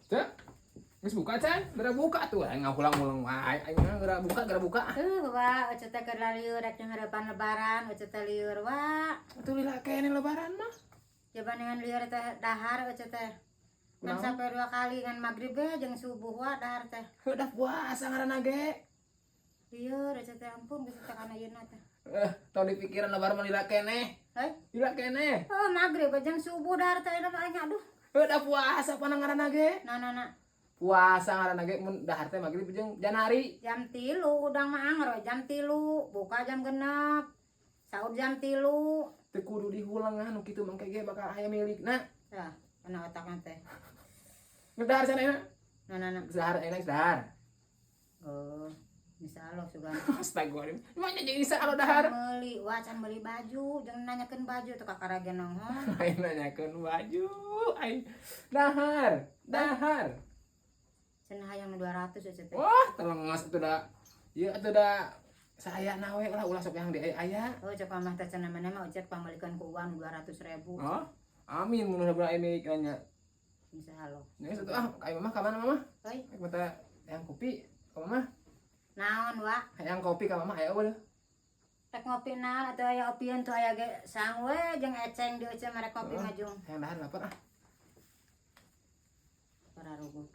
Cek. Geus buka can? Geura buka tuh. Aing ngahulang-ulang wae. Aing mah geura buka, geura buka. Wa, Uce teh keur lieur rek harapan Lebaran, Uce teh lieur, wa. Atuh lila keneh Lebaran mah. Coba dengan lieur teh dahar Uce teh. Kan Kunaon? Sampai dua kali kan, maghrib ge jeung subuh, wa, dahar teh. Udah puasa ngaranna ge. Lieur Uce teh, ampun geus teh kana ayeuna teh. Eh, tong dipikiran, Lebaran mah lila keneh. Hei, Lila keneh. oh, maghrib jeung subuh dahar teh ayeuna mah aing, aduh. Udah puasa pana ngaranna ge. Nah, nah, nah. Puasa ngaranna ge mun dahar teh maghrib jeung janari. Jam 3 udang mah anger we, jam 3 buka, jam 6 sahur, jam 3. Teu kudu dihulengan nu kitu, mangke ge bakal aya milikna. Ya, kana otakna teh. Geus dahar sana ayeuna? Nah, nah, nah. Geus dahar ayeuna, geus dahar. Oh, insyaallah sugan. Astagfirullahaladzim. Emangnya jadi insya Allah dahar? Meuli, wah, can meuli baju, jangan nanyakeun baju tuh kakara ge nonghon. Aing nanyakeun baju, aing dahar, dahar. Cenah hayang nu 200 ya teh. Wah, telengas itu dah. Ieu atuh da saya nawe lah, ulah sok yang di aya. Oh, cek mamah teh cenah mana mah ojek pangmeulikeun ku uang 200 ribu. Oh, amin mun udah ini nanya. Insyaallah. Nih satu ah, kayak Mama ka mana, Mama? Oi, Rek minta yang kopi ka Mama. Naon, wa? Hayang kopi ka Mama aya euweuh? Rek ngopi naon atuh, aya opieun tuh, aya ge sang we jeung eceng di uce mah, rek kopi Oh. mah jung. Hayang dahar, lapar ah. Pararuguh.